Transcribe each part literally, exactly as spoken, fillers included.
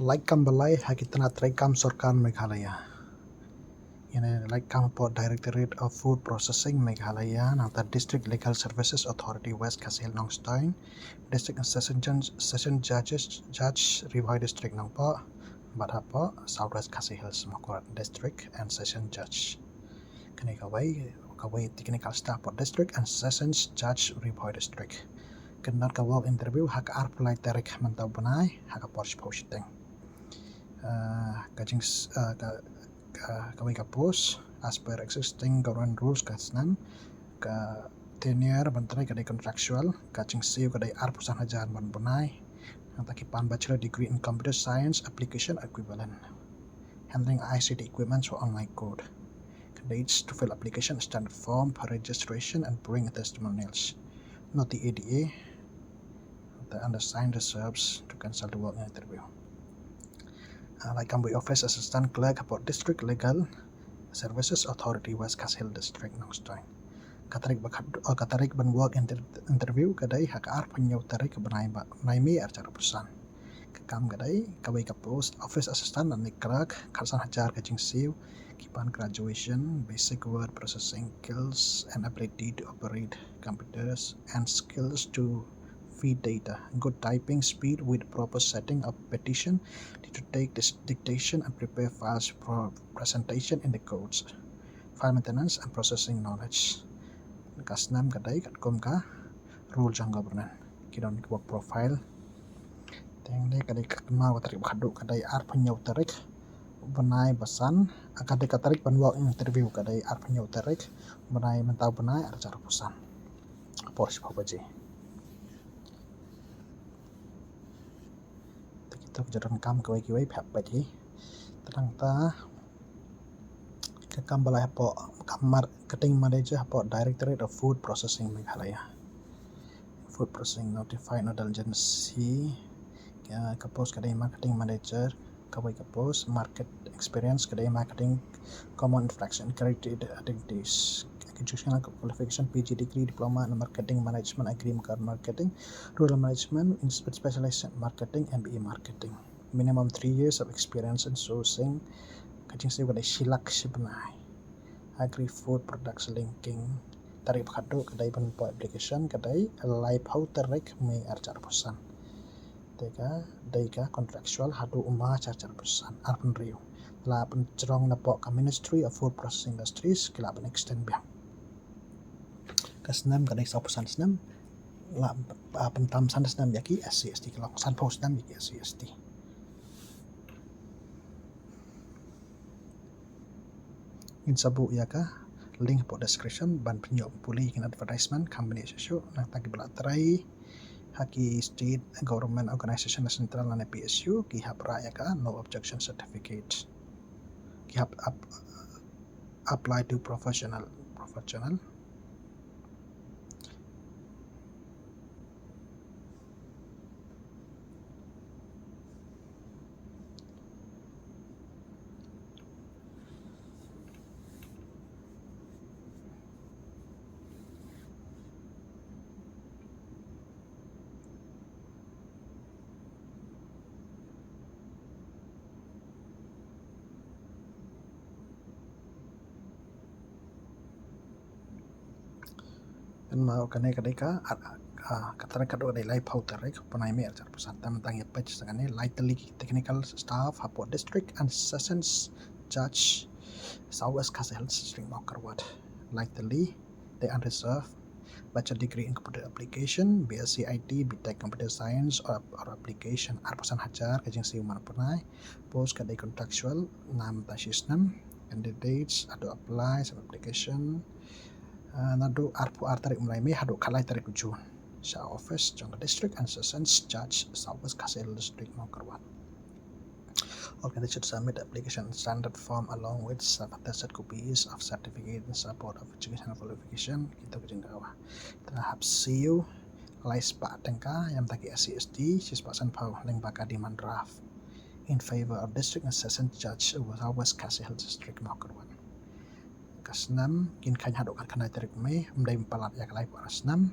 Lait kam ba lai ha ki tnat treikam sorkar Meghalaya. Ïa ne lait kam hapoh Directorate of Food Processing Meghalaya, nangta District Legal Services Authority West Khasi Hills Nongstoiñ, District and Session Judge, Session Judges, Judge Ri Bhoi District Nongpoh, bad hapoh South West Khasi Hills Mawkyrwat District and Session Judge. Kane kawei, kawei technical staff hapoh District and Sessions Judge Ri Bhoi District. Conduct ka walk interview ha ka arphew lai tarik mynta u bnai ha ka por shiphew shiteng. Ah, ka jing, ah, ka, ka, kawei ka post as per existing government rules ka snem, ka tenure ban trei ka dei contractual, ka jingsiew ka dei arphew san hajar ban bnai. Nangta ki pan bachelor degree in computer science application equivalent. Handling I C T equipments for online code. Candidates to fill application standard form for registration and bring testimonials. Note the A D A, the undersigned reserves to cancel the walk-in interview. Ah, lait kam bad Office Assistant Clerk hapoh District Legal Services Authority West Khasi Hills District Nongstoiñ. Ka tarik ba khad-, oh, ka tarik ban walk inter-, interview ka dei ha ka arphew hynñiew tarik bnai ba, bnai May arhajar arphew san. Ka kam ka dei, kawei ka post, Office Assistant lane Clerk, khatsan hajar ka jingsiew, ki pan graduation, basic word processing skills and ability to operate computers and skills to feed data, good typing speed with proper setting of petition, to take this dictation and prepare files for presentation in the courts, file maintenance and processing knowledge. Ka snem ka dei katkum ka rule jong government. Ki don ki work profile. Teng dei ka dei ka kynmaw ka tarik ba khadduh ka dei arphew hynñiew tarik bnai ba san, ah, ka dei ka tarik ban walk interview ka dei arphew hynñiew tarik bnai mynta u bnai arhajar arphew san. Por shiphew baje. Te kito ki jingdonkam kiwei kiwei phi hap peit hi. Te nangta ka kam ba lai hapoh, kam marketing manager hapoh Directorate of Food Processing Meghalaya. Food processing notified nodal agency, ka, ka post ka dei marketing manager, kawei ka post market experience ka dei marketing common interaction created activities. Educational qualification P G degree, diploma in marketing management, agri marketing, rural management, in spe-, specialization marketing, M B A marketing. Minimum three years of experience in sourcing. Ka jingsiew ka dei shi lak shi bnai. Agri food products linking. Tarik ba khadduh ka dei ban poi application ka dei laiphew tarik May arhajar arphew san. Te ka dei ka contractual haduh u March arhajar arphew san, arphew hynriew. La pynjrong napoh ka Ministry of Food Processing Industries, ki la pyn extend biang. Ka snem ka dei sawphew san snem, la, ah, pyntam san snem ïa ki S C S T, ka long sanphew snem ïa ki S C S T. Ngin sa buh ïa ka link hapoh description ban pynïoh pule ïa kane advertisement, company shuh shuh, nangta ki ba la trei ha ki state government organization na central lane P S U, ki hap rah ïa ka no objection certificate. Ki hap ap-, apply to professional, professional. Kynmaw kane ka dei ka, ah, ah, ka tarik ka dei laiphew tarik bnai May arhajar arphew san. Te mynta ngin peit sa kane, lai tylli ki technical staff hapoh District and Sessions Judge South West Khasi Hills District Mawkyrwat. Lai tylli, te unreserved, bachelor degree in computer application, B S C I T, B Tech computer science or, or application, arphew san hajar ka jingsiew man bnai. Post ka dei contractual, nam ta shi snem. Candidates haduh apply, submit application, ah, naduh arphew ar tarik bnai May haduh khatlai tarik June. Sha office jong ka District and Sessions Judge South West Khasi Hills District Mawkyrwat. All candidates should submit application standard form along with self-attested copies of certificate in support of educational qualification. Kito ki jingdawa. Te nga hap siew lai spah tyngka ïa kita ki S C S T, shi spah sanphew lyngba ka demand draft in favor of District and Session Judge of South West Khasi Hills District Mawkyrwat. Ka snem kin kheiñ haduh khatkhyndai tarik May, ym dei palat ïa ka laiphew ar snem.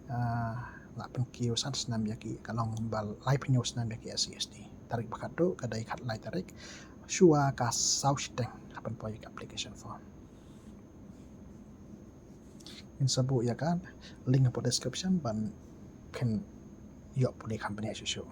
Ah, la pynkiew san snem ïa ki, ka long ba laiphew snem ïa ki S C S T. Tarik ba khatduh ka dei khatlai tarik, shuwa ka saw shiteng ha pynpoi ïa ka application form. Ngin sa buh ïa ka link hapoh description ban phin ïoh pule kham bniah shuh shuh.